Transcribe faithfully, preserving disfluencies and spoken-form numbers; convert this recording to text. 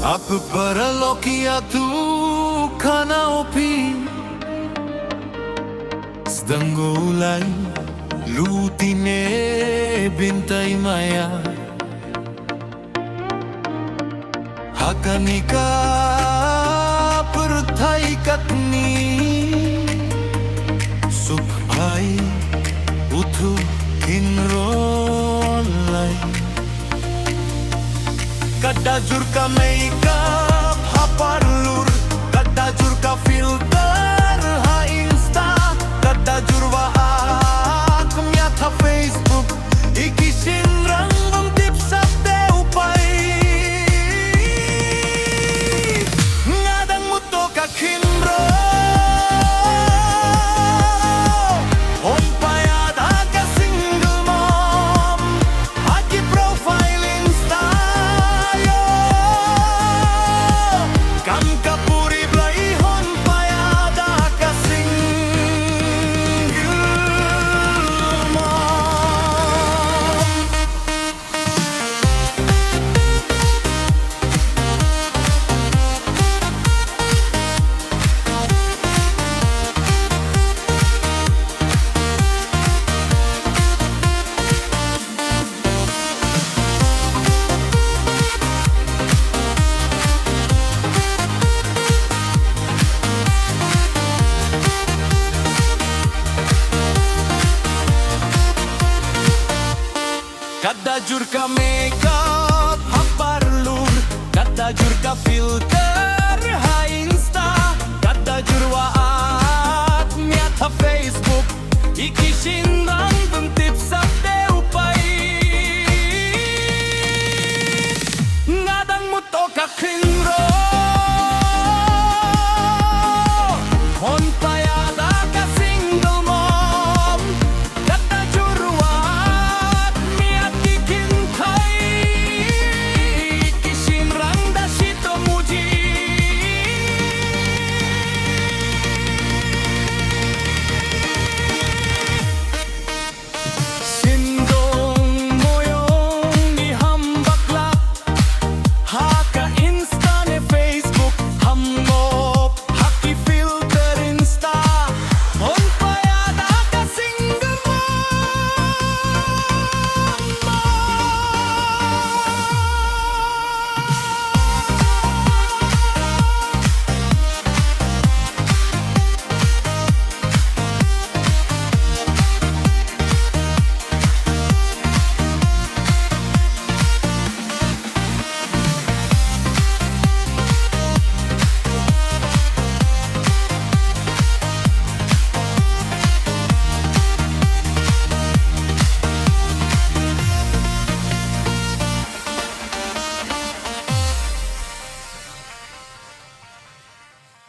Ap paralok ïa tu khana o phi. Sdang u lai luti ne bynta i maya. Ha kane ka pyrthei katni suk phai u tu khynraw lai. Katba jur ka makeup ha parlour, katba jur ka filter ha Insta, katba jur wa ak miat ha Facebook, i ki shynrang bym tip sap te u paid. Nga dang mut to ka khynraw, hon paya da ka single mom. Ha ki profile Insta ïoh kam ka puri blai hon paya da ka single mom. Katba jur ka makeup ha parlour, katba jur ka filter ha Insta, katba jur wa ak miat ha Facebook, i ki shynrang bym tip sap te u paid. Nga dang mut to ka khynraw.